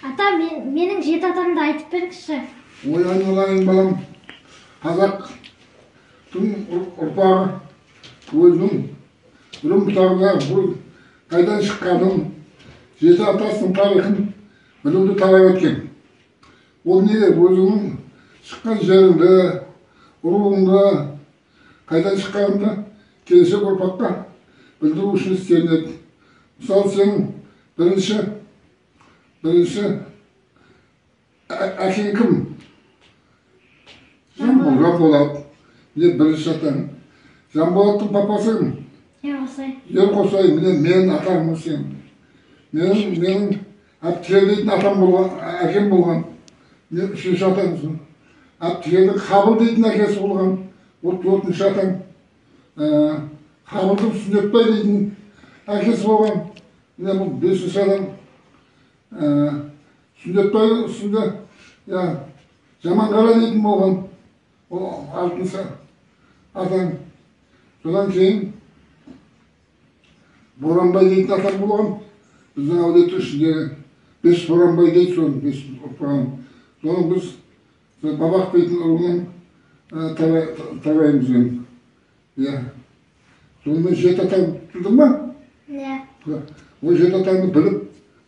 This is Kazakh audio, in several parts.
Ата, менің жеті атамды айтып беріңізші. Ой, айналайын балам, қазақтың ұрпағы өзінің үрім бұтағында бұл қайдан шыққанын, жеті атасының тарихын білуді талап еткен. Ол не? Өзіңнің шыққан жеріңді, руыңды, қайдан шыққаныңды келешек ұрпаққа білдіру үшін істелінеді. Мысалы, сенің бірінші әкең кім? Жанболат. Міне, бірінші атаң. Жанболаттың папасы кім? Ерқосай. Ерқосай, міне, менің атамын сен. Менің Әптігер дейтін атам болған, әкем болған. Мен үшінші атамсың. Әптігердің Қабыл дейтін әкесі болған. Ол төртінші атам. Қабылдың Сүндетбай дейтін әкесі болған. Міне, бұл бесінші адам. Сүндетбай үстінде Жаманқара дейтін болған. Ол алтыншы атам. Содан кейін Боранбай дейтін атам болған. Біздің әулеттің ішіндегі бес Боранбай дейді, соны бес ұрпағын. Соны біз Бабақ дейтін руынан тараймыз енді. Иә. Сонымен жеті атаң білдің ба? Иә. Ол жеті атаңды біліп,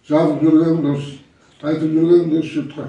жазып жүргенің дұрыс, айтып жүргенің дұрыс жұртқа.